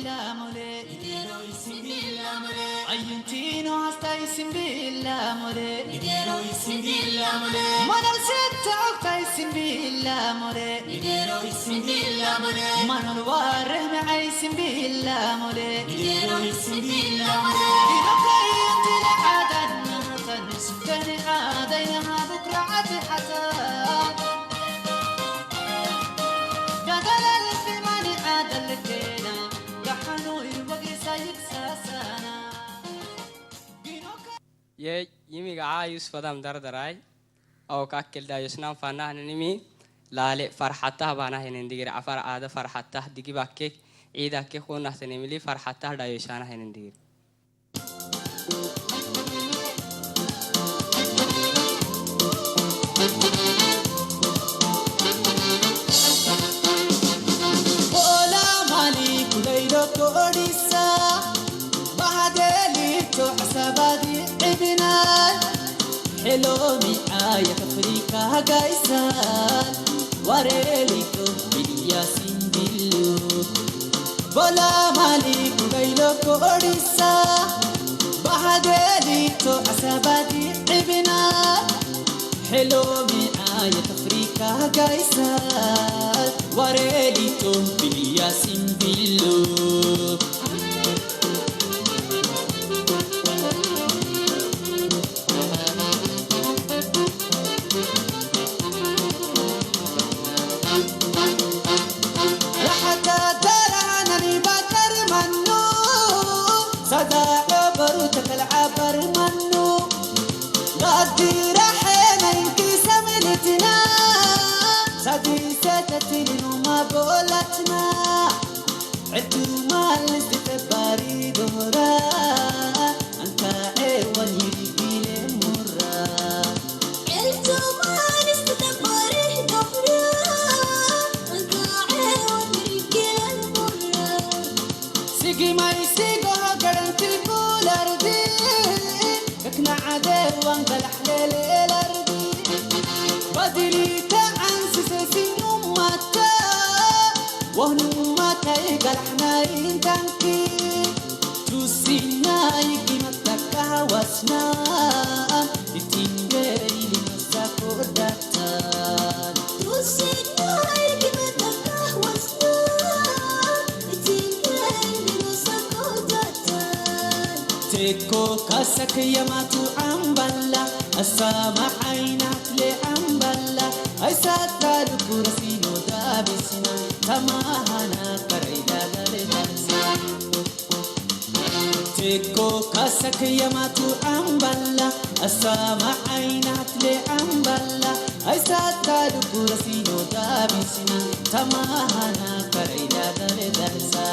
Simbila mole, Nidero Simbila mole. Ayuntino hasta Simbila mole, Nidero Simbila mole. Manal setta okta Simbila mole, Nidero Simbila mole. Manal wareh me ay Simbila mole, Nidero Simbila mole. Ino kayuntile adan nahatan sukani adayna bukra ati hatan. Dadalal simani adal kena. Ye yimi ga'a Yusuf Adam Dardarai. Au kakkel da yosnan fanah nimi lale farhatah bana henen digir afar ada farhatah digi bakke ida ke khona senemili farhatah da yosana henen digir. Bola mali kulay loko odisa. Bahadeli to asabadi ibinal. Helomi ayat Afrika gaisal. Wareli to biya simbilu. Bola mali kulay loko odisa. Bahadeli to asabadi ibinal. Helomi ayat Afrika gaisal. Wareli to biya simbilu. Raxata darahanani bakar mannu. Sada obaru takal abar mannu. Gadira hena inki samilitina. Sadi setatini numa bolatna. Etu malis te bari dora. Anta ewan yiri bile mura. Etu malis te bari dora. Anta ewan yiri bile mura. Sigi mai sigo garanti kulardi. Kakna ade wan galah lele lardi. Badili ta ansi se sinu mata. Wahnu mata i galah na intanki. Tusina iki mata kahwasna. Itingeri masa kodatan. Tusina iki mata kahwasna. Itingeri masa kodatan. Teko kasak yamatu amballa. Asama ainat le amballa. Aisata lukurasino dabisina. Tamahana karaida daledansa. Teko kasak yamatu amballa. Asama ainat le amballa. Aisata lukurasino dabisina. Tamahana karaida daledansa.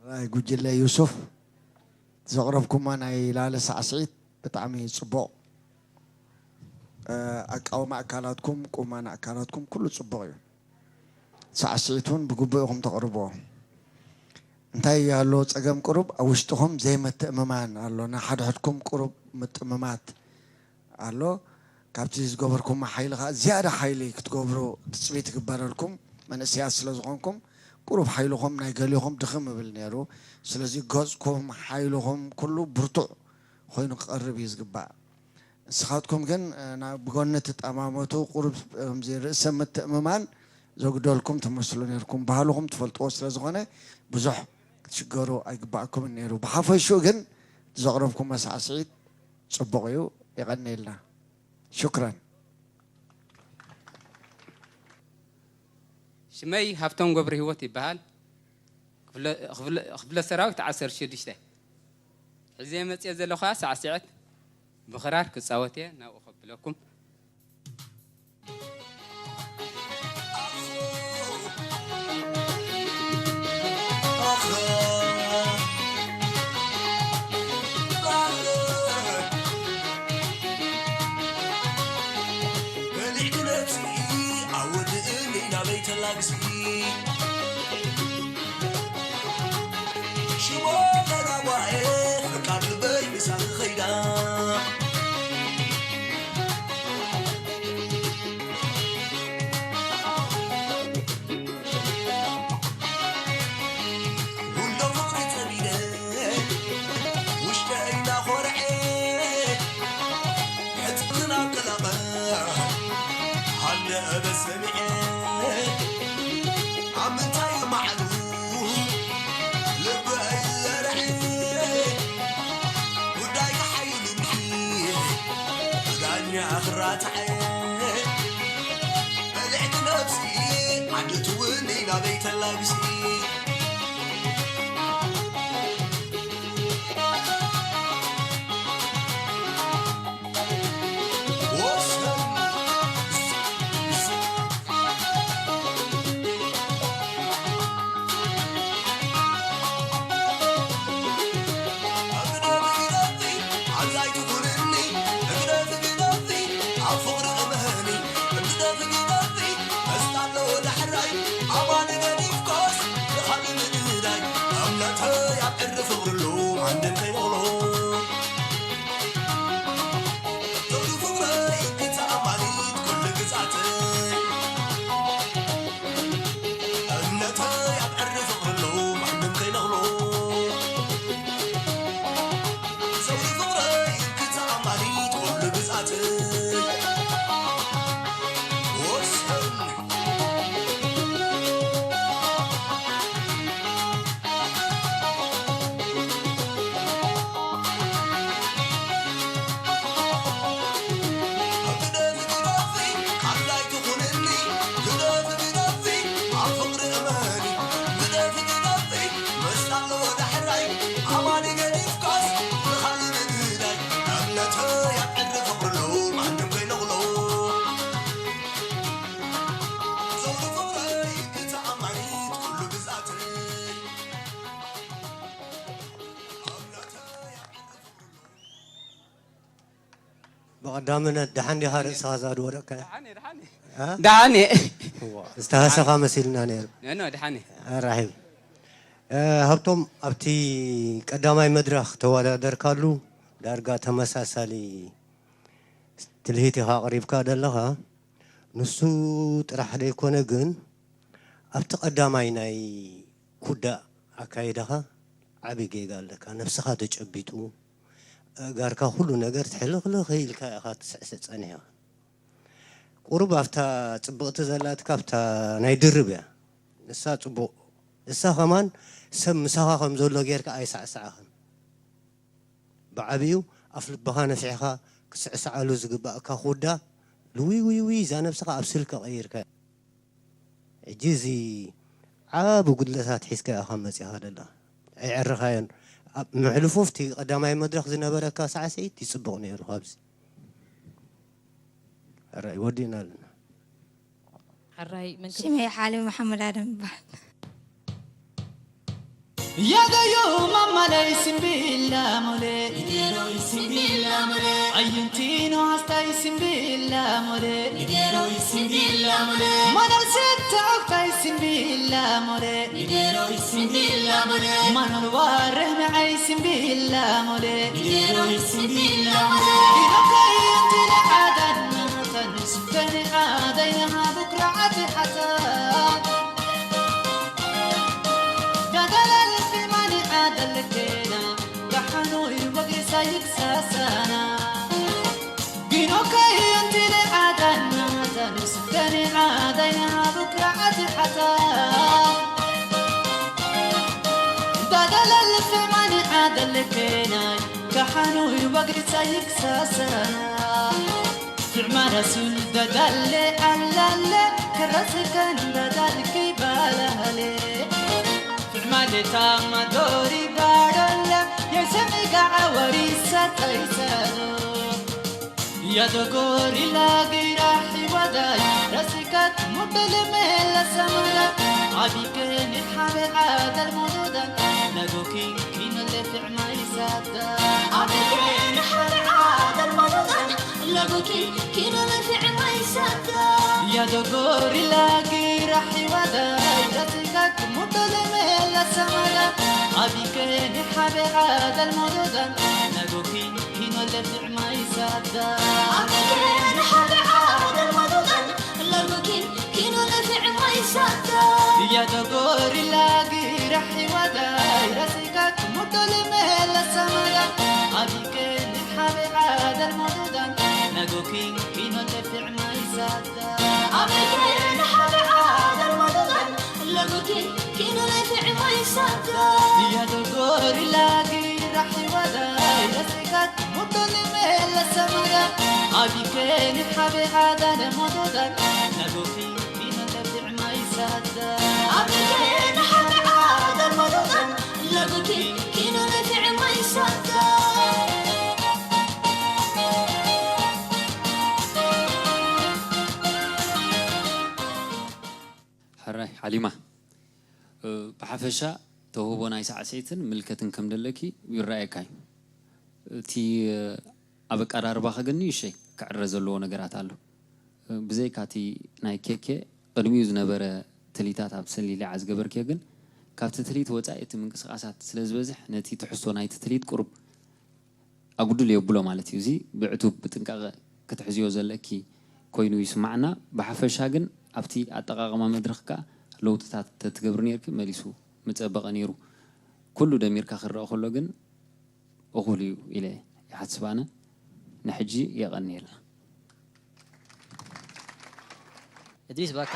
ራይ ጉጅለ ዩሱፍ ዘቕረብኩማ ናይ ላለ ሳዕስዒት ብጣዕሚ ጽቡቕ። እ፣ ኣቃውማ ኣካላትኩም፣ ቁማና ኣካላትኩም ኩሉ ጽቡቕ እዩ። ሳዕስዒት እውን ብግቡእ ኢኹም ተቕርብዎ። እንታይ ኣሎ ጸገም? ቁሩብ ኣብ ውሽጥኹም ዘይምትእምማን ኣሎ። ንሓድሕድኩም ቁሩብ ምጥምማት ኣሎ። ካብቲ ዝገበርኩሞ ሓይሊ ኸኣ ዝያዳ ሓይሊ ክትገብሩ ትጽቢት ይግበረልኩም። መንእሰያት ስለ ዝኾንኩም ቁሩብ ሓይልኹም ናይ ገሊኹም ድኽም ይብል ነይሩ። ስለዚ ገጽኩም፣ ሓይልኹም ኩሉ ብርቱዕ ኮይኑ ክቐርብ እዩ ዝግባእ። ንስኻትኩም ግን፣ እ፣ ናብ ጎኒ ትጠማመቱ፣ ቁሩብ ከምዚ ርእሰ ምትእምማን ዘጉደልኩም ትመስሉ ነይርኩም። ባህልኹም ትፈልጥዎ ስለ ዝኾነ ብዙሕ ክትሽገሩ ኣይግባኣኩምን ነይሩ። ብሓፈሽኡ ግን ዘቕረብኩሞ ሳዕስዒት ጽቡቕ እዩ። የቐንየልና። ሹክራን። ሽመይ ሃብቶም ገብረ ህይወት ይበሃል። ክፍለ፣ ክፍለ፣ ክፍለ ሰራዊት ዓሰርተ ሽዱሽተ። ሕዚ መጽየ ዘለኹ ሳዕስዒት ብኽራር ክጻወት እየ፣ ናብኡ ከብለኩም። በሊዕ ክነጽኢ ኣወድእኒ ናበይ ተላግሲ። ሽሞ ኣታዓየ በልዕቲ ነብሲ ዓዲ ትውኒ ናበይ ተላግሲ። ወሰን እምነተይ ኣብ ዕሪ ፍቕሪ ኣለዉ ማንም ከይነቕሎ። ዘውዲ ፍቕረይ ክተኣማኒት ኩሉ ግዛተይ ወሰን። ብቐዳምነት ደሓን ዲኻ? ርእስኻ እዛ ዝወደቕካያ? ደሓን እየ፣ ደሓን እየ። እ? ደሓን እየ። እዋ፣ ዝተሃሰኻ መሲልና ነይሩ። ኖ፣ ኖ፣ ደሓን እየ። ኣራሒብ። እ፣ ሃብቶም፣ ኣብቲ ቀዳማይ መድረኽ ተወዳደርካሉ ዳርጋ ተመሳሳሊ ትልሂት ኢኻ ኣቕሪብካ ዘለኻ። ንሱ ጥራሕ ዘይኮነ ግን፣ ኣብቲ ቀዳማይ ናይ ኩዳ ኣካይዳኻ ዓቢ ጌጋ ኣለካ። ነብስኻ ተጨቢጡ፣ ኣእጋርካ ኩሉ ነገር ትሕልኽልኽ ኢልካ ኢኻ ትስዕስዕ ጸኒሕኻ። ቁሩብ ኣብታ ጽብቕቲ ዘላትካ ኣብታ ናይ ድርብ እያ። ንሳ ጽቡቕ። ንሳ ከማን ሰብ ምሳኻ ከም ዘሎ ጌርካ ኣይሳዕስዓኻን። ብዓቢኡ ኣፍ ልብኻ ነፊሕኻ ክስዕስዓሉ ዝግባእካ ኩዳ ልውይ ውይ ውይ እዛ ነብስኻ ኣብ ስልኪ ቀይርካ። ሕጂ እዚ ዓቢ ጉድለታት ሒዝካ ኢኻ መጺኻ ዘለኻ። ኣይዕርኻዮን። ኣብ መሕልፎ ኣብቲ ቀዳማይ መድረኽ ዝነበረካ ሳዕስዒት ይጽብቕ ነይሩ። ካብዚ ሕራይ ወዲእና ኣለና። ሕራይ መን ክብ- ሽመይ ሓሊብ መሓመድ ኣደም ይበሃል። ያገዩ ማማላይ ሲምቢላ ሞሌ፣ ይገሮይ ሲምቢላ ሞሌ። ኣዩንቲኖ ኣስታይ ሲምቢላ ሞሌ፣ ይገሮይ ሲምቢላ ሞሌ። ማናል ስተ ኦክታይ ሲምቢላ ሞሌ፣ ይገሮይ ሲምቢላ ሞሌ። ማናል ዋርህ መዓይ ሲምቢላ ሞሌ፣ ይገሮይ ሲምቢላ ሞሌ። ዲኖካይ ኣንቲ ለዓዳና ተንስ ከኒ ዓዳይና ብኩራዓት ሓታ ዳዳላል ፊማኒ ዓደል ኬና ዳሓኖይ ወግሪሳ ይክሳሳና ጊኖከይ እንቲለ ዓዳና ዳኑስ ከኒ ዓዳይና ብኩራዓት ሓታ ዳዳላል ፊማኒ ዓደል ኬናይ ዳሓኖይ ወግሪሳ ይክሳሳና ፍዕማዳ ሱን ደዳለ ኣላለ ከረስከን ደዳልኪ ባላለ ፍዕማዴታ ማዶሪ ባዶለ የሰሚጋ ዓወሪ ሰጠይሰዶ ያደጎሪ ላጊራ ሒወዳይ ረሲካት ሙደል ሜለ ሰመዳ ኣቢከኒ ሓደ ዓደል ሞዶዳን ነጎኪ ኪነለ ፍዕማይ ሳዳ ኣቢከኒ ሓደ ዓደል ሞዶዳን ለጎኪ ኪኖ ለፊዕ ማይ ሰዳ ያዶ ጎሪላ ጊራ ሒዋዳ ያቲጋክ ሙዶ ለመላ ሰማዳ ኣቢከኒ ሓደ ዓደል ሞዶዳን ነጎኪ ኪኖ ለፊዕ ማይ ሰዳ ኣቢከኒ ሓደ ዓደል ሞዶዳን ለጎኪ ኪኖ ለፊዕ ማይ ሰዳ ያዶ ጎሪላ ጊራ ሒዋዳ ያቲጋክ ሙዶ ለመላ ሰማዳ ኣቢከኒ ሓደ ዓደል ሞዶዳን ነጎኪ ኪኖ ለፊዕ ማይ ሰዳ ኣበየን ሓደ ዓደል ሞዶዳን ለጎኪ ኪኖ ለፊዕ ማይ ሰዳ ያዶ ጎሪላ ጊራ ሒዋዳ ያቲጋክ ሙዶ ለመላ ሰማዳ ኣቢከ ንሓበ ዓዳለ ሞዶዳን ለጎፊ ቢመተብዕ ማይሳዳ ኣቢከ ንሓበ ዓዳል ሞዶዳን ለጎፊ ኪኖ ነትዕ ማይሳዳ። ሕራይ ሓሊማ፣ ብሓፈሻ ተውህቦ ናይ ሳዕስዒትን ምልከትን ከም ደለኪ ይረኣየካ እዩ። እቲ ኣብ ኣቀራርባኺ ግን ንእሽተይ ክዕረ ዘለዎ ነገራት ኣሎ። ብዘይካ እቲ ናይ ኬኬ ቅድሚኡ ዝነበረ ትልሂታት ኣብ ሰሊሊዓ ዝገበርክዮ ግን፣ ካብቲ ትልሂት ወጻኢ እቲ ምንቅስቓሳት ስለ ዝበዝሕ፣ ነቲ ትሕዝቶ ናይቲ ትልሂት ቁሩብ ኣጉድል የብሎ ማለት እዩ። እዚ ብዕቱብ ብጥንቃቐ ክትሕዝዮ ዘለኪ ኮይኑ ይስማዓና። ብሓፈሻ ግን ኣብቲ ኣጠቓቕማ መድረኽ ከኣ ለውጥታት ተትገብሪ ኔርኪ መሊሱ ምጸበቐ ኔሩ። ኩሉ ደሚርካ ክረኣ ከሎ ግን እኹል እዩ ኢለ ይሓስብ ኣነ። ንሕጂ የቐንየልና። እድሪስ ባካ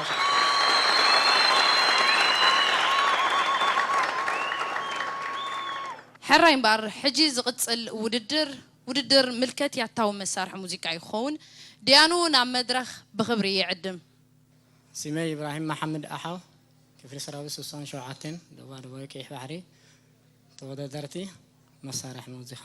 ሕራይ እምበኣር ሕጂ ዝቕጽል ውድድር ውድድር ምልከት ያታዊ መሳርሒ ሙዚቃ እዩ ክኸውን። ዲያኑ ናብ መድረኽ ብኽብሪ ይዕድም። ስመይ ኢብራሂም መሓመድ ኣሓው፣ ክፍሊ ሰራዊት ስሳን ሸውዓተን ደቡባዊ ደቡባዊ ቀይሕ ባሕሪ። ተወዳደርቲ መሳርሒ ሙዚቃ።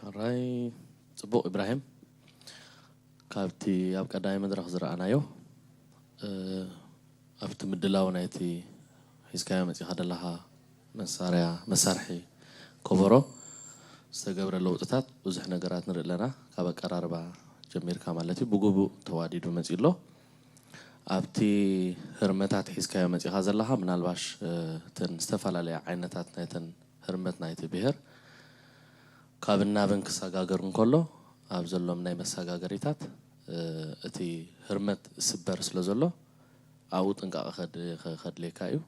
ሕራይ ጽቡቕ ኢብራሂም፣ ካብቲ ኣብ ቀዳማይ መድረኽ ዝረኣናዮ ኣብቲ ምድላው ናይቲ ሒዝካዮ መጺኻ ዘለኻ መሳርያ መሳርሒ ኮቦሮ ዝተገብረ ለውጥታት ብዙሕ ነገራት ንርኢ ኣለና። ካብ ኣቀራርባ ጀሚርካ ማለት እዩ። ብግቡእ ተዋዲዱ መጺኡ ኣሎ። ኣብቲ ህርመታት ሒዝካዮ መጺኻ ዘለኻ ምናልባሽ እተን ዝተፈላለያ ዓይነታት ናይተን ህርመት ናይቲ ብሄር ካብን ናብን ክሰጋገር እንከሎ ኣብ ዘሎም ናይ መሰጋገሪታት እቲ ህርመት ስበር ስለ ዘሎ ኣብኡ ጥንቃቐ ከድልየካ እዩ።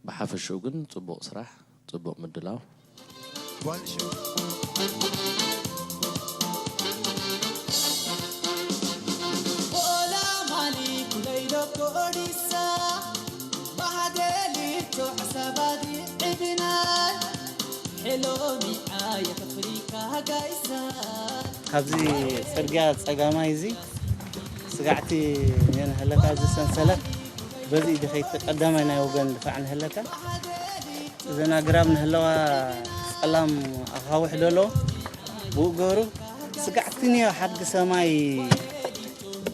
ብሓፈሽኡ ግን ጽቡቕ ስራሕ፣ ጽቡቕ ምድላው። ካብዚ ጽርግያ ጸጋማይ እዚ ስጋዕቲ ነንህለካ እዚ ሰንሰለት በዚ ኢድኺ እቲ ቀዳማይ ናይ ወገን ድፋዕ ንህለካ እዘን ኣግራብ ንህለዋ ጸላም ኣኻውሕ ደለዎ ብኡ ገሩ ስጋዕቲ ንዮ ሓድጊ ሰማይ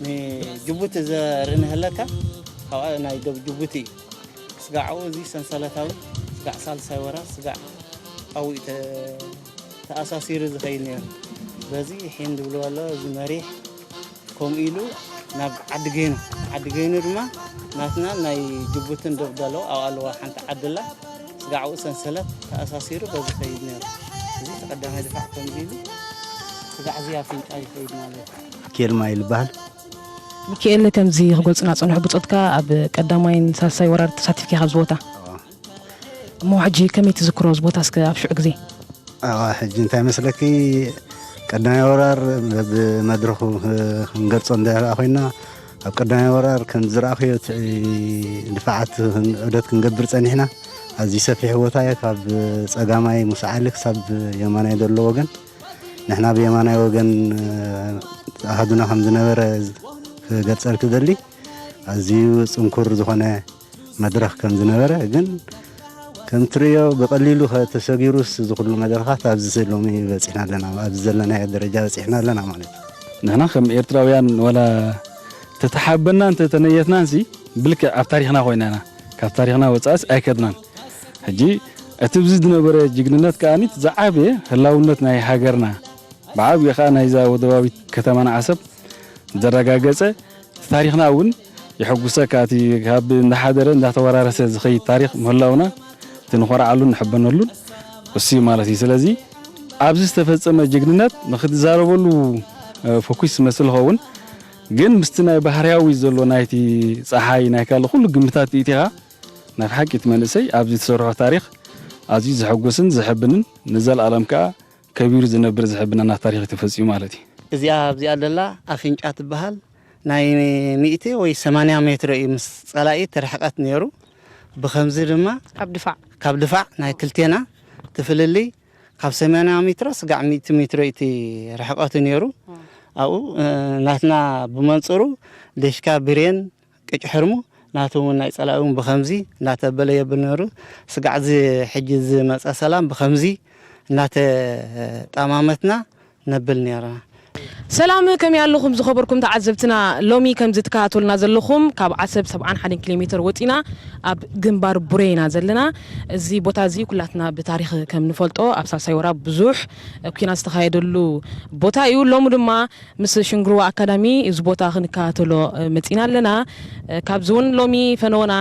ንጅቡቲ ዘርኢ ንህለካ ካብኣ ናይ ደብ ጅቡቲ እዩ። ስጋዕ ኣብኡ እዚ ሰንሰለታዊ ስጋዕ ሳልሳይ ወራር ስጋዕ ኣብኡ እዩ ተኣሳሲሩ ዝኸይድ ነይሩ። በዚ ሒን ዝብልዎ ኣሎ እዚ መሪሕ ከምኡ ኢሉ ናብ ዓዲ ገይኑ ዓዲ ገይኑ ድማ ናትና ናይ ጅቡትን ደብ ደለዎ ኣብኣ ኣለዋ ሓንቲ ዓዲ ኣላ። ስጋዕ ኣብኡ ሰንሰለት ተኣሳሲሩ በዚ ይኸይድ ነይሩ። እዚ እቲ ቀዳማይ ድፋዕ ከምዚ ኢሉ ስጋዕ እዚ ኣፍንጫ ይኸይድ ማለት እዩ። ኬልማ እዩ ዝበሃል። ሚኪኤለ ከምዚ ክገልጹና ጸንሑ ብጾትካ ኣብ ቀዳማይን ሳልሳይ ወራር ተሳቲፍካ ኢኻ ኣብዚ ቦታ እሞ ሕጂ ከመይ ትዝክሮ እዚ ቦታ እስከ ኣብ ሽዑ ግዜ ሕጂ እንታይ መስለኪ ቀዳማይ ወራር ብመድረኹ ክንገልጾ እንድሕር ኮይና ኣብ ቀዳማይ ወራር ከም ዝረኣኽዮ ድፋዓት ዑደት ክንገብር ጸኒሕና ኣዝዩ ሰፊሕ ቦታ እየ ካብ ጸጋማይ ሙሳ ዓሊ ክሳብ የማናይ ዘሎ ወገን ንሕና ብየማናይ ወገን ኣሃዱና ከም ዝነበረ ክገልጸልኪ ደሊ፣ ኣዝዩ ጽንኩር ዝኾነ መድረኽ ከም ዝነበረ፣ ግን ከም ትርእዮ ብቐሊሉ ተሰጊሩስ እዚ ኩሉ መድረኻት ኣብዚ ሎሚ በጺሕና ኣለና፣ ኣብዚ ዘለናዮ ደረጃ በጺሕና ኣለና ማለት እዩ። ንሕና ከም ኤርትራውያን ዋላ ተተሓበና እንተተነየትናንሲ ብልክዕ ኣብ ታሪኽና ኮይና ኢና። ካብ ታሪኽና ወጻእስ ኣይከድናን። ሕጂ እቲ ብዚ ዝነበረ ጅግንነት ከኣ ዝዓበየ ህላውነት ናይ ሃገርና ብዓብዩ ከኣ ናይዛ ወደባዊት ከተማና ዓሰብ ዘረጋገጸ ታሪኽና እውን የሐጉሰካ። እቲ ካብ እንዳሓደረ እንዳተወራረሰ ዝኸይድ ታሪኽ ምህላውና እቲ ንኾርዓሉን ንሕበነሉን እሱ እዩ ማለት እዩ። ስለዚ ኣብዚ ዝተፈጸመ ጅግንነት ንክትዛረበሉ ፎኩስ ዝመስል ኸውን ግን ምስቲ ናይ ባህርያዊ ዘሎ ናይቲ ጸሓይ ናይ ካልእ ኩሉ ግምታት ኢቲኻ ናይ ሓቂ እቲ መንእሰይ ኣብዚ ዝሰርሖ ታሪኽ ኣዝዩ ዘሐጉስን ዘሕብንን ንዘለኣለም ከኣ ከቢሩ ዝነብር ዝሕብነና ታሪኽ እዩ ተፈጺሙ ማለት እዩ። እዚኣ ኣብዚኣ ዘላ ኣፍንጫ ትበሃል ናይ ሚእቲ ወይ ሰማንያ ሜትሮ እዩ ምስ ጸላኢ እቲ ርሕቀት ነይሩ። ብኸምዚ ድማ ካብ ድፋዕ። ካብ ድፋዕ ናይ ክልቴና ትፍልልይ ካብ ሰማንያ ሜትሮ ስጋዕ ሚእቲ ሜትሮ እዩ እቲ ርሕቀቱ ነይሩ። ኣብኡ ናትና ብመንጽሩ ዴሽካ ብሬን ቅጭ ሕርሙ ናቱ እውን ናይ ጸላኢ እውን ብኸምዚ እናተበለ የብል ነይሩ። ስጋዕ እዚ ሕጂ ዝመጸ ሰላም ብኸምዚ እናተጠማመትና ነብል ነይርና። ሰላም፣ ከመይ ኣለኹም ዝኸበርኩም ተዓዘብትና? ሎሚ ከምዚ ትከታተሉና ዘለኹም ካብ ዓሰብ ሰብዓን ሓደን ኪሎ ሜትር ወጺና ኣብ ግንባር ቡሬ ኢና ዘለና። እዚ ቦታ እዚ ኩላትና ብታሪኽ ከም ንፈልጦ ኣብ ሳልሳይ ወራር ብዙሕ ኲናት ዝተኻየደሉ ቦታ እዩ። ሎሚ ድማ ምስ ሽንግርዋ ኣካዳሚ እዚ ቦታ ክንከታተሎ መጺና ኣለና። ካብዚ እውን ሎሚ ፈነወና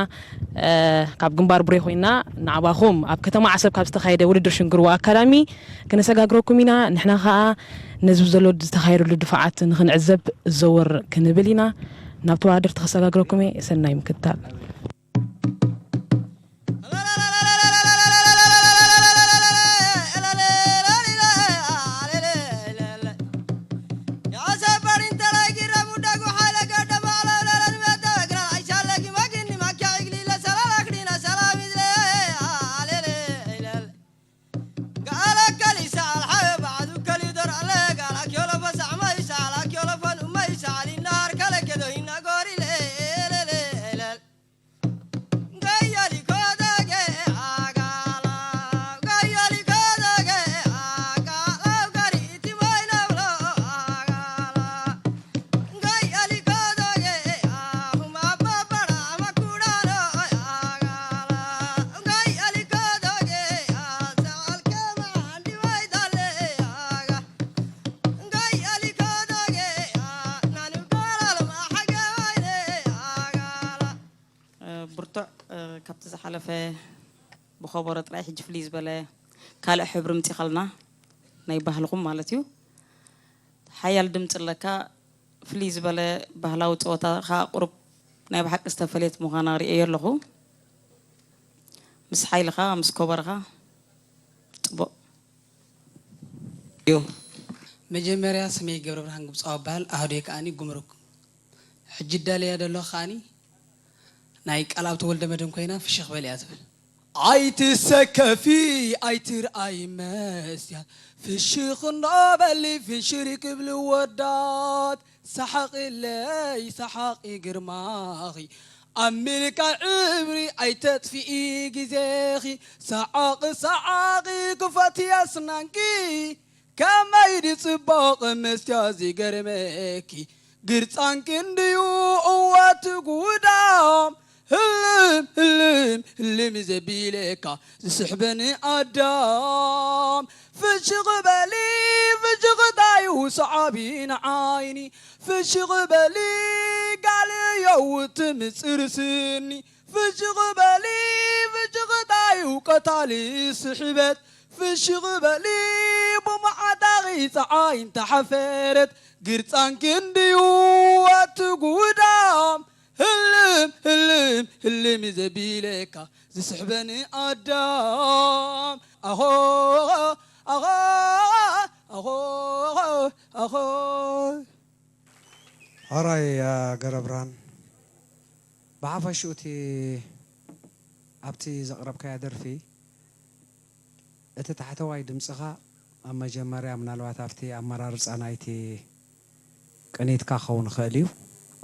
ካብ ግንባር ቡሬ ኮይና ንዓባኹም ኣብ ከተማ ዓሰብ ካብ ዝተኻየደ ውድድር ሽንግርዋ ኣካዳሚ ክነሰጋግረኩም ኢና። ንሕና ኸኣ ነዚ ዘሎ ዝተኻየደሉ ድፋዓት ንኽንዕዘብ ዘወር ክንብል ኢና። ናብ ተወዳደርቲ ከሰጋግረኩም እየ። ሰናይ ምክትታል። ብርቱዕ፣ እ፣ ካብቲ ዝሓለፈ ብኸበሮ ጥራይ ሕጂ ፍልይ ዝበለ ካልእ ሕብሪ ምጺኻልና ናይ ባህልኹም ማለት እዩ። ሓያል ድምጺ ኣለካ። ፍልይ ዝበለ ባህላዊ ጸወታ ከኣ ቁሩብ ናይ ብሓቂ ዝተፈልየት ምዃና ርእየዮ ኣለኹ። ምስ ሓይልኻ፣ ምስ ኮበርኻ ጽቡቕ። እዩ። መጀመርያ ስመይ ገብረብርሃን ግብጻዊ እበሃል፣ ኣህዱየ ከኣኒ ጉምሩክ። ሕጂ እዳለያ ዘለኹ ከኣኒ ናይ ቃልኣብ ተወልደ መድህን ኮይና ፍሽኽ በል እያ ትብል። ኣይትሰከፊ ኣይትርኣይ መስትያት፣ ፍሽኽ እንዶ በሊ ፍንሽሪ ክብሉ ወዳት። ሰሓቕለይ ሰሓቒ ግርማኺ፣ ኣብ ምልካይ ዕብሪ ኣይተጥፍኢ ግዜኺ። ሰዓቒ ሰዓቒ ክፈትያ ስናንኪ፣ ከመይ ድጽቡቕ መስትያት ዝገርመኪ። ግርጻን ክንድዩ እወ ትጉዳም፣ ህልም ህልም ህልም ዘቢለካ ዝስሕበኒ ኣዳም። ፍሽኽ በሊ ፍሽኽታዩ ሰዓቢ ንዓይኒ፣ ፍሽኽ በሊ ጋልዮ ውትም ጽርስኒ። ፍሽኽ በሊ ፍሽኽታዩ ቀታሊ ስሕበት፣ ፍሽኽ በሊ ብመዓጣቒ ጸዓይ እንተሓፈረት። ግርጻን ክንድዩ ኣቲ ጉዳም፣ ህልም ህልም ህልም ዘቢለካ ዝስሕበኒ ኣዳም። ኣኾ ኣኾ ኣኾ ኣኾ። ሕራይ ገረብራን፣ ብሓፈሽኡ እቲ ኣብቲ ዘቕረብካያ ደርፊ እቲ ታሕተዋይ ድምጽኻ ኣብ መጀመርያ ምናልባት ኣብቲ ኣመራርፃ ናይቲ ቅኒትካ ክኸውን ይኽእል እዩ።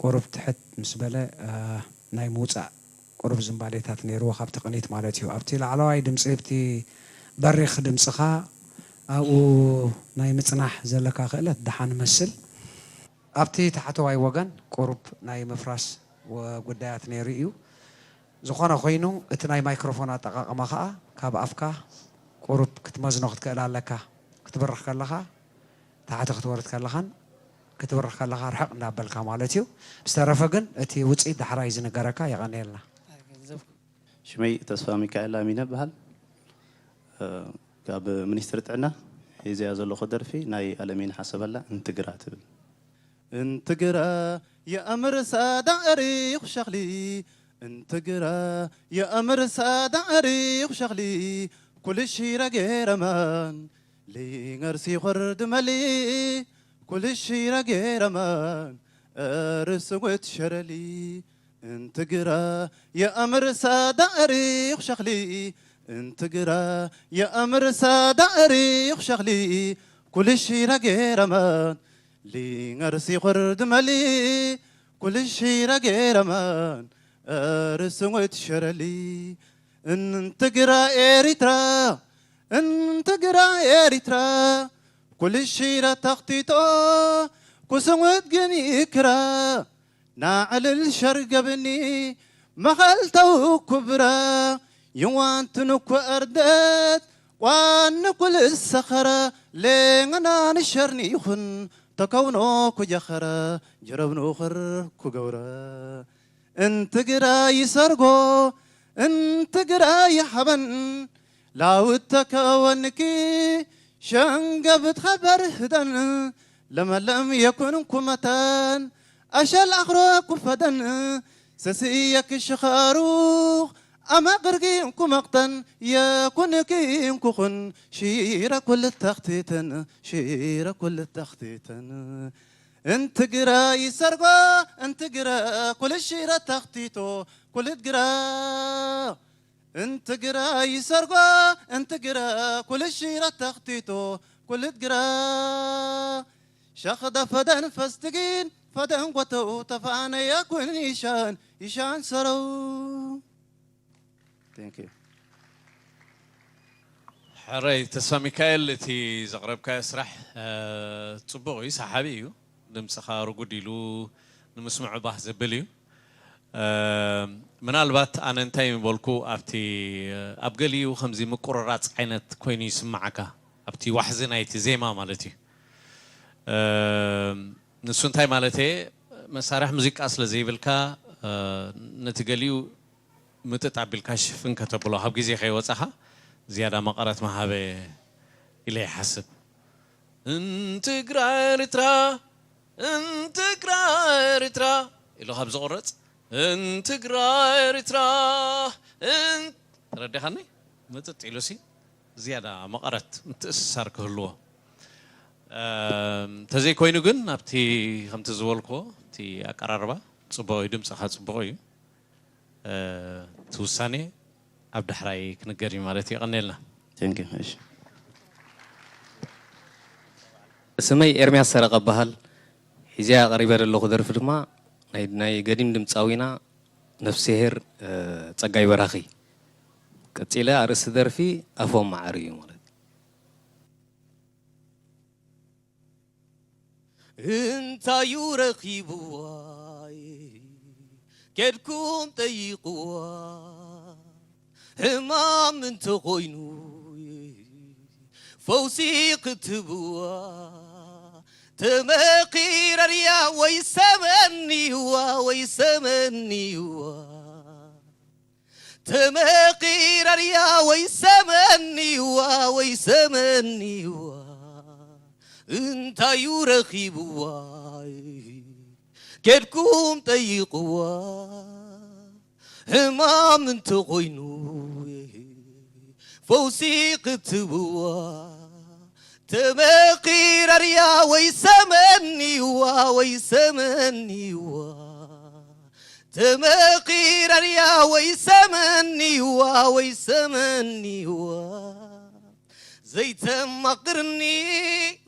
ቁሩብ ትሕት ምስ በለ፣ እ፣ ናይ ምውፃእ ቁሩብ ዝንባሌታት ነይርዎ ካብቲ ቅኒት ማለት እዩ። ኣብቲ ላዕለዋይ ድምፂ፣ ኣብቲ በሪኽ ድምፅኻ ኣብኡ ናይ ምፅናሕ ዘለካ ክእለት ደሓን ይመስል። ኣብቲ ታሕተዋይ ወገን ቁሩብ ናይ ምፍራስ ወ-፣ ጉዳያት ነይሩ እዩ። ዝኾነ ኮይኑ እቲ ናይ ማይክሮፎን ኣጠቓቕማ ኸኣ ካብ ኣፍካ ቁሩብ ክትመዝኖ ክትክእል ኣለካ። ክትብርኽ ከለኻ ታሕቲ ክትወርድ ከለኻን ክትብርኽ ከለኻ ርሕቕ እንዳበልካ ማለት እዩ። ብዝተረፈ ግን እቲ ውጽኢት ዳሕራይ ዝንገረካ። የቐንየልና። ሽመይ ተስፋ ሚካኤል ኣሚነ እበሃል። እ፣ ካብ ሚኒስትሪ ጥዕና ሒዘያ ዘለኹ ደርፊ ናይ ኣለሚን ሓሰበላ እንትግራ ትብል። እንትግራ የእምር ሳዳ እሪኹ ሸኽሊ፣ እንትግራ የእምር ሳዳ እሪኹ ሸኽሊ፣ ኩልሺ ረጌረማን ሊንገር ሲኾር ድመሊ፣ ኩልሺ ረጌረማን እርስጉት ሸረሊ። እንትግራ የእምር ሳዳ እሪኹ ሸኽሊ፣ እንትግራ የእምር ሳዳ እሪኹ ሸኽሊ፣ ኩልሺ ረጌረማን ሊንገር ሲኾር ድመሊ፣ ኩልሺ ረጌረማን እርስጉት ሸረሊ። እንትግራ ኤሪትራ፣ እንትግራ ኤሪትራ፣ ኩልሺ ረተኽቲቶ ኩስሙት ግን ይክራ። ናዕልል ሸርገብኒ መኸልተው ኩብራ። ይዋንትንኩ እርደት ቋንኩ ልሰኸረ። ሌንገና ንሸርኒ ይኹን ተከውኖ ኩጀኸረ። ጀረብኑ ኽር ኩገብረ። እንትግራ ይሰርጎ፣ እንትግራ ይሓበን። ላውት ተከወንኪ ሸንገብት ኸበር ህደን። ለመለም የኩን ኩመተን ኣሸል ኣኽሮ ኩፈደን። ሰስእየክ ሽኻሩኽ ኣመቕርጊ እንኩ መቕተን። የኩንኪ እንኩኹን ሺረ ኩልተኽቲተን፣ ሺረ ኩልተኽቲተን። እንትግራ ይሰርጎ፣ እንትግራ ኩልሺረ ተኽቲቶ ኩልትግራ። እንትግራ ይሰርጎ፣ እንትግራ ኩልሺረ ተኽቲቶ ኩልትግራ። ሸኽደ ፈደን ፈስትጊን ፈደን ጎተው ተፋነየ ኩን ይሻን፣ ይሻን ሰረው። Thank you። ሕራይ ተስፋ ሚካኤል፣ እቲ ዘቕረብካዮ ስራሕ፣ እ፣ ጽቡቕ እዩ፣ ሰሓቢ እዩ። ድምጽኻ ርጉድ ኢሉ ንምስምዑ ባህ ዘብል እዩ። እ፣ ምናልባት ኣነ እንታይ ምበልኩ፣ ኣብቲ፣ ኣብ ገሊኡ ከምዚ ምቁርራጽ ዓይነት ኮይኑ ይስምዓካ፣ ኣብቲ ዋሕዚ ናይቲ ዜማ ማለት እዩ። እ፣ ንሱ እንታይ ማለት እየ፣ መሳርሒ ሙዚቃ ስለ ዘይብልካ፣ እ፣ ነቲ ገሊኡ ምጥጥ ኣቢልካ ሽፍን ከተብሎ፣ ካብ ግዜ ከይወጻኻ ዝያዳ መቐረት ምሃበ ኢለ ይሓስብ። እንትግራ ኤርትራ፣ እንትግራ ኤርትራ ኢሉ ካብ ዝቑረጽ፣ እንትግራ ኤርትራ፣ እን-፣ ተረዲኻኒ? ምጥጥ ኢሉሲ ዝያዳ መቐረት ምትእስሳር ክህልዎ። እም፣ ተዘይኮይኑ ግን ኣብቲ ከምቲ ዝበልክዎ እቲ ኣቀራርባ ጽቡቕ እዩ፣ ድምጽኻ ጽቡቕ እዩ። እ፣ እቲ ውሳኔ ኣብ ዳሕራይ ክንገር እዩ ማለት እዩ። የቐንየልና። Thank you። እሺ። ስመይ ኤርምያስ ሰረቐ እበሃል። ሒዘያ ቀሪበ ዘለኹ ደርፊ ድማ ናይ፣ ናይ ገዲም ድምፃዊና ነፍስሄር፣ እ፣ ጸጋይ በራኺ። ቀጺለ ኣርእስቲ ደርፊ ኣፎም መዓር እዩ ማለት እዩ። እንታዩ ረኺብዋ ኬድኩም ጠይቕዋ ሕማም እንተኾይኑ ፈውሲ ክትብዋ ተመኺረ ድያ ወይ ሰመንይዋ ወይ ሰመንይዋ ተመኺረ ድያ ወይ ሰመንይዋ ወይ ሰመንይዋ እንታዩ ረኺብዋ ኬድኩም ጠይቕዋ ሕማም እንተኾይኑ ፈውሲ ክትብዋ ተመኺረ ድያ ወይ ሰመንይዋ ወይ ሰመንይዋ ተመኺረ ድያ ወይ ሰመንይዋ ወይ ሰመንይዋ ዘይተማቕርኒ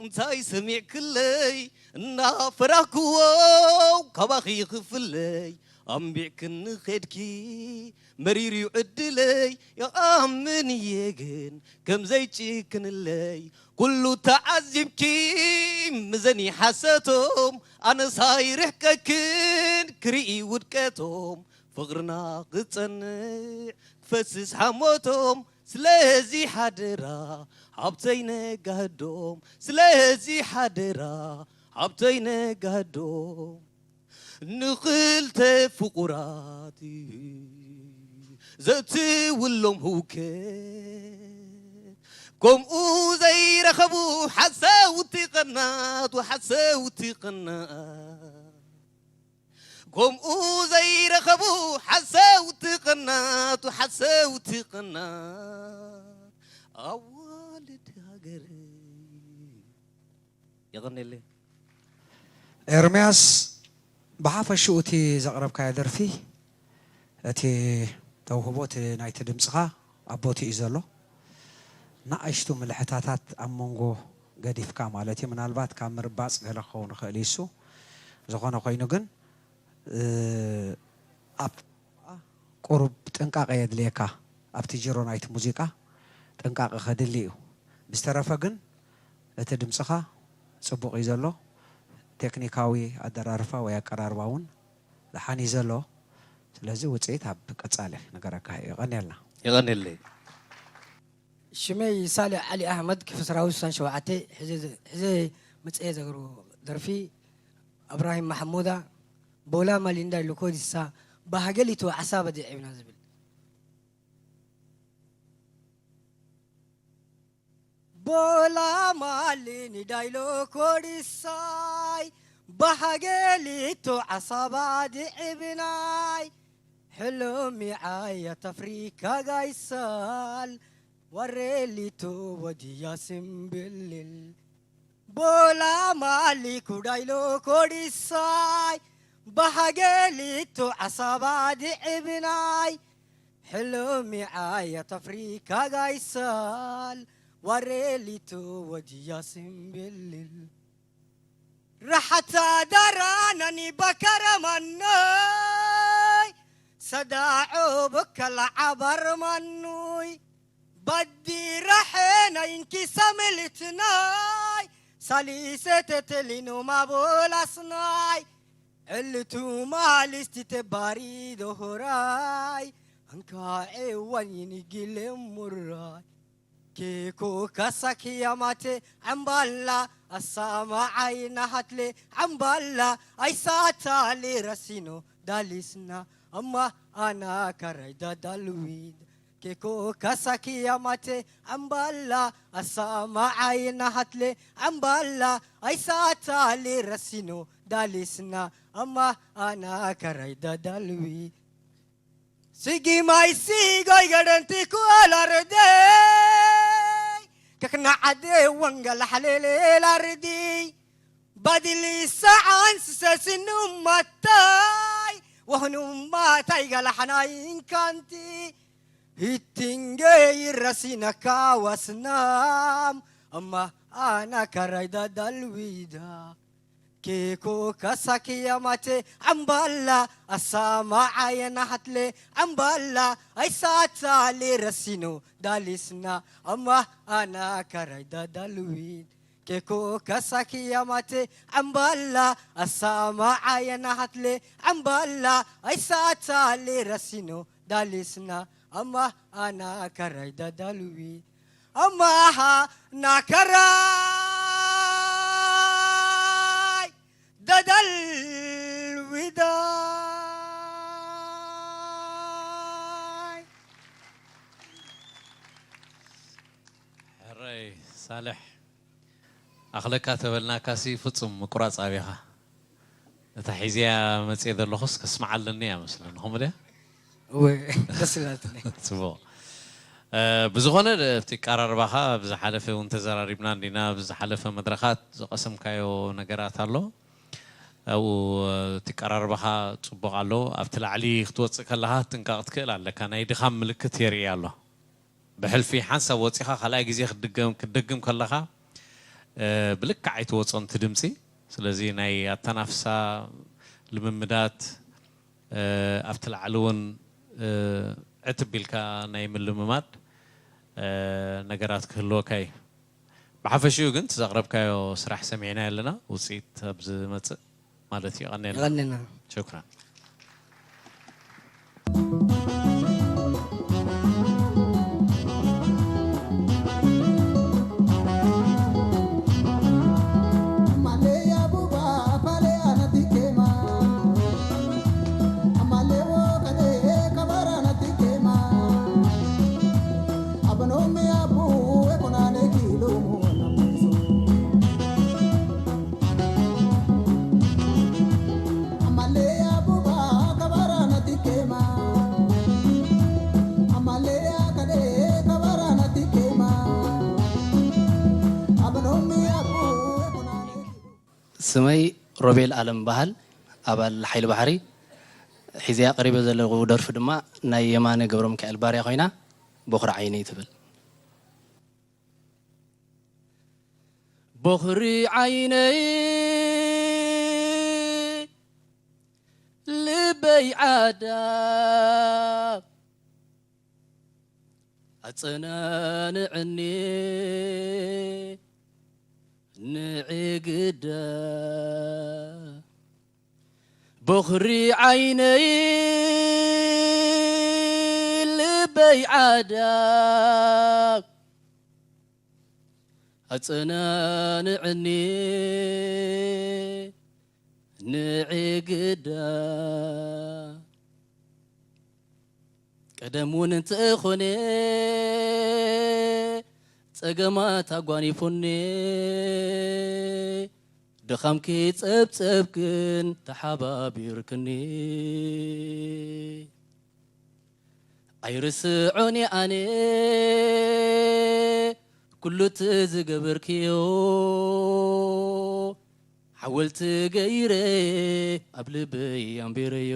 እንታይ ሰሚዕክለይ? እናፈራህክዎ ካባኺ ክፍለይ ኣንቢዕክኒ ኸድኪ መሪር እዩ ዕድለይ። ይኣምን እየ ግን ከም ዘይጭክንለይ ኩሉ ተዓዚብኪ ምዘኒ ሓሰቶም ኣነሳይ ርሕቀክን ክርኢ ውድቀቶም ፍቕርና ክጸንዕ ክፈስስ ሓሞቶም ስለዚ ሓደራ ሃብተይ ነጋዶም ስለዚ ሓደራ ሃብተይ ነጋዶም ንኽልተ ፍቑራት ዘእትውሎም ህውከት ከምኡ ዘይረኸቡ ሓሰውቲ ቐናት ሓሰውቲ ቐናት ከምኡ ዘይረኸቡ ሓሰውቲ ቐናት ሓሰውቲ ቐናት ኣዋልድ ሃገር የቐኔለይ። ኤርምያስ፣ ብሓፈሽኡ እቲ ዘቕረብካዮ ደርፊ፣ እቲ ተውህቦ፣ እቲ ናይቲ ድምፅኻ ኣብ ቦትኡ እዩ ዘሎ። ንኣሽቱ ምልሕታታት ኣብ መንጎ ገዲፍካ ማለት እዩ። ምናልባት ካብ ምርባፅ ገለ ክኸውን ይኽእል እዩ እሱ። ዝኾነ ኮይኑ ግን፣ እ፣ ኣብ ቁሩብ ጥንቃቐ የድልየካ። ኣብቲ ጅሮ ናይቲ ሙዚቃ ጥንቃቐ ከድሊ እዩ። ብዝተረፈ ግን እቲ ድምፅኻ ፅቡቕ እዩ ዘሎ። ቴክኒካዊ ኣደራርፋ ወይ ኣቀራርባ እውን ደሓን እዩ ዘሎ። ስለዚ ውፅኢት ኣብ ቀፃሊ ነገረካ እዩ። የቐንየልና። የቐንየለይ። ሽመይ ሳልሕ ዓሊ ኣሕመድ ክፍስራዊ ስሳን ሸውዓተ ሕዘ ምፅኤ ዘግሩ ደርፊ ኣብራሂም ማሕሙዳ ቦላ ማሊንዳ ኢሉ ኮዲሳ ባህገሊቱ ዓሳበ ድዒብና ዝብል ቦላ ማሊኒ ዳይሎ ኮዲሳይ ባህገሊቱ ዓሳባ ድዒብናይ ሕሉም ሚዓያ ተፍሪካ ጋይሳል ዋሬሊቱ ወድያ ስምብልል ቦላ ማሊ ኩዳይሎ ኮዲሳይ ባህገሊቱ ዓሳባ ድዒብናይ ሕሉም ሚዓያ ተፍሪካ ጋይሳል ዋሬሊቱ ወድያ ስምብልል ራሓታ ዳራናኒ ባካረማኖይ ሰዳዖ በከላ ዓባርማኑይ ባዲ ራሐናይ እንኪሳ ምልትናይ ሳሊሰ ተተሊኖ ማቦላስናይ ዕልቱ ማሊስቲ ተባሪ ዶሆራይ ኣንካዔ ዋኝኒ ጊሌ ሙራይ ኬኮ ካሳኪያማቴ ዓምባላ ኣሳማዓይ ናሃትሌ ዓምባላ ኣይሳታሌ ረሲኖ ዳሊስና ኣማ ኣና ካራይ ዳዳልዊድ ኬኮ ካሳኪያማቴ ዓምባላ ኣሳማዓይ ናሃትሌ ዓምባላ ኣይሳታሌ ረሲኖ ዳሊስና ኣማ ኣና ካራይ ዳዳልዊድ ስጊማይ ሲጎይ ገደንቲ ኩኣል ኣርደይ ከክና ዓደ ወንገል ሓሌሌል ኣርዲ ባድሊ ሰዓን ስሰስኑ ማታይ ወህኑ ማታይ ገላሕናይ እንካንቲ ሂቲንገይ ረሲነካ ዋስናም እማ ኣና ካራይዳ ዳልዊዳ ኬኮ ካሳኪያማቴ ዓምባላ ኣሳማዓየና ሃትሌ ዓምባላ ኣይሳታሊ ረሲኖ ዳሊስና ኣማ ኣና ካራይ ዳዳልዊድ ኬኮ ካሳኪያማቴ ዓምባላ ኣሳማዓየና ሃትሌ ዓምባላ ኣይሳታሊ ረሲኖ ዳሊስና ኣማ ኣና ካራይ ዳዳልዊድ ኣማሃ ናከራይ ደደል ዊዳይ ሕረይ ሳልሕ ኣኽለካ ተበልናካሲ ፍጹም ምቁራጽ ኣብኻ። እታ ሒዝያ መጽየ ዘለኹስ ከስምዓ ኣለኒ እያ መስለኒ። ከምኡ ድያ? እወ፣ ደስ ኢላትኒ። ጽቡቕ። እ፣ ብዝኾነ፣ ኣብቲ ኣቀራርባኻ ብዝሓለፈ እውን ተዘራሪብና እንዲና። ብዝሓለፈ መድረኻት ዝቐሰምካዮ ነገራት ኣሎ። ኣብኡ፣ እቲ ኣቀራርባኻ ጽቡቕ ኣሎ። ኣብቲ ላዕሊ ክትወጽእ ከለኻ ጥንቃቕ ትክእል ኣለካ። ናይ ድኻም ምልክት የርኢ ኣሎ። ብሕልፊ ሓንሳብ ወጺኻ ካልኣይ ግዜ ክትድገም ክትደግም ከለኻ ብልክዕ ኣይትወጾን እቲ ድምጺ። ስለዚ ናይ ኣተናፍሳ ልምምዳት ኣብቲ ላዕሊ እውን ዕትብ ኢልካ ናይ ምልምማድ ነገራት ክህልወካ እዩ። ብሓፈሽኡ ግን እቲ ዘቕረብካዮ ስራሕ ሰሚዕና ኣለና፣ ውፅኢት ኣብ ዝመፅእ ማለት እዩ። ቀኔልና። ቀኔልና። ሽክራን። ስመይ ሮቤል ኣለም በሃል፣ ኣባል ሓይሊ ባሕሪ። ሒዘያ ቀሪበ ዘለኹ ደርፊ ድማ ናይ የማነ ገብረሚካኤል ባርያ ኮይና፣ ቦኽሪ ዓይነይ ትብል። ቦኽሪ ዓይነይ ልበይ ዓዳ ኣጸናንዕኒ ንዒ ግዳ። ቦኽሪ ዓይነይ ልበይ ዓዳ ኣጸናንዕኒ ንዒ ግዳ። ቀደም እውን እንተኾነ ጸገማት ኣጓኒፉኒ፣ ድኻምኪ ጸብጸብ ግን ተሓባቢርክኒ። ኣይርስዖን ኣነ ኩሉ እቲ ዝገበርክዮ፣ ሓወልቲ ገይረ ኣብ ልበይ ኣንቢረዮ።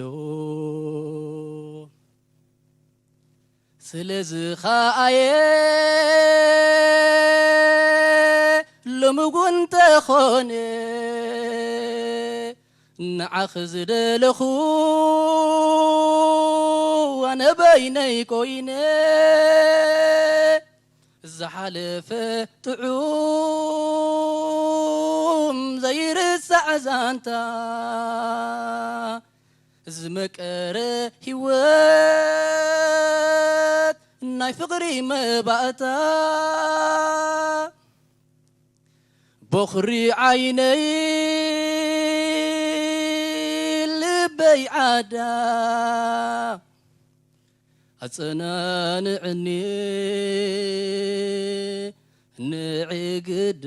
ስለዚ ኸኣየ ሎሚ እውን እንተኾነ ንዓኺ ዝደለኹ ኣነ በይነይ ኮይነ፣ ዝሓለፈ ጥዑም ዘይርሳዕ ዛንታ፣ ዝመቀረ ህይወት ናይ ፍቕሪ መባእታ። ቦኽሪ ዓይነይ ልበይ ዓዳ ኣጸናንዕኒ ንዒ ግዳ።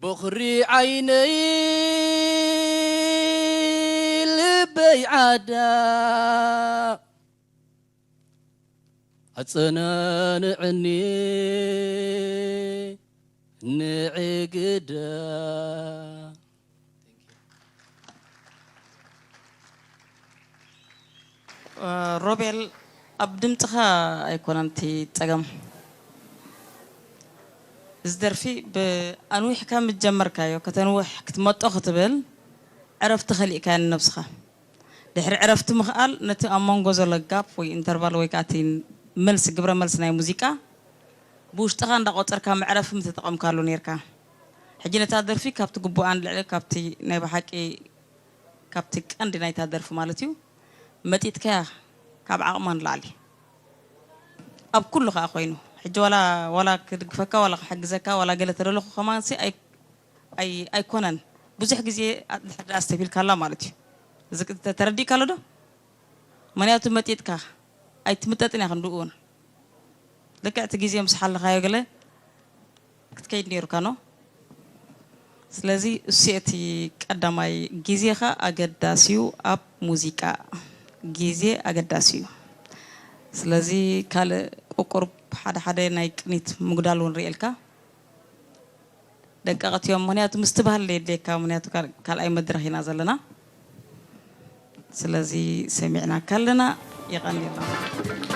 ቦኽሪ ዓይነይ ልበይ ዓዳ ኣጸናንዕኒ ንዒ ግዳ። ሮቤል፣ ኣብ ድምፅኻ ኣይኮነን እቲ ፀገም። እዚ ደርፊ ብኣንዊሕካ ምስ ጀመርካዮ፣ ከተንውሕ ክትመጦ ክትብል ዕረፍቲ ከሊእካዮ ንነብስኻ። ድሕሪ ዕረፍቲ ምኽኣል ነቲ ኣብ መንጎ ዘሎ ጋፕ ወይ ኢንተርቫል ወይ ከዓ እቲ መልሲ፣ ግብረ መልሲ ናይ ሙዚቃ ብውሽጥኻ እንዳቖጸርካ መዕረፊ ምተጠቐምካሉ ኔርካ። ሕጂ ነታ ደርፊ ካብቲ ግቡኣን ልዕሊ ካብቲ ናይ ብሓቂ ካብቲ ቀንዲ ናይታ ደርፊ ማለት እዩ መጢጥካያ ካብ ዓቕማ ንላዕሊ ኣብ ኩሉ ከዓ ኮይኑ ሕጂ ዋላ ዋላ ክድግፈካ ዋላ ክሕግዘካ ዋላ ገለ ተደለኹ ከማንሲ ኣይ ኣይኮነን ብዙሕ ግዜ ድሕር ደኣ ኣስተብሂልካላ ማለት እዩ። እዚ ተረዲእካ ኣሎ ዶ? ምክንያቱ መጢጥካ ኣይትምጠጥን ኢኻ ክንድኡ እውን ልክዕ እቲ ግዜ ምስ ሓለኻዮ ገለ ክትከይድ ነይሩካ ኖ። ስለዚ እሱ እቲ ቀዳማይ ግዜኻ ኣገዳሲ እዩ ኣብ ሙዚቃ ግዜ ኣገዳሲ እዩ። ስለዚ ካልእ ቁቁርብ ሓደ ሓደ ናይ ቅኒት ምጉዳል እውን ርእየልካ ደቀቕቲ እዮም። ምኽንያቱ ምስትብሃል የድልየካ፣ ምኽንያቱ ካልኣይ መድረኽ ኢና ዘለና። ስለዚ ሰሚዕናካ ኣለና፣ የቐንየልና።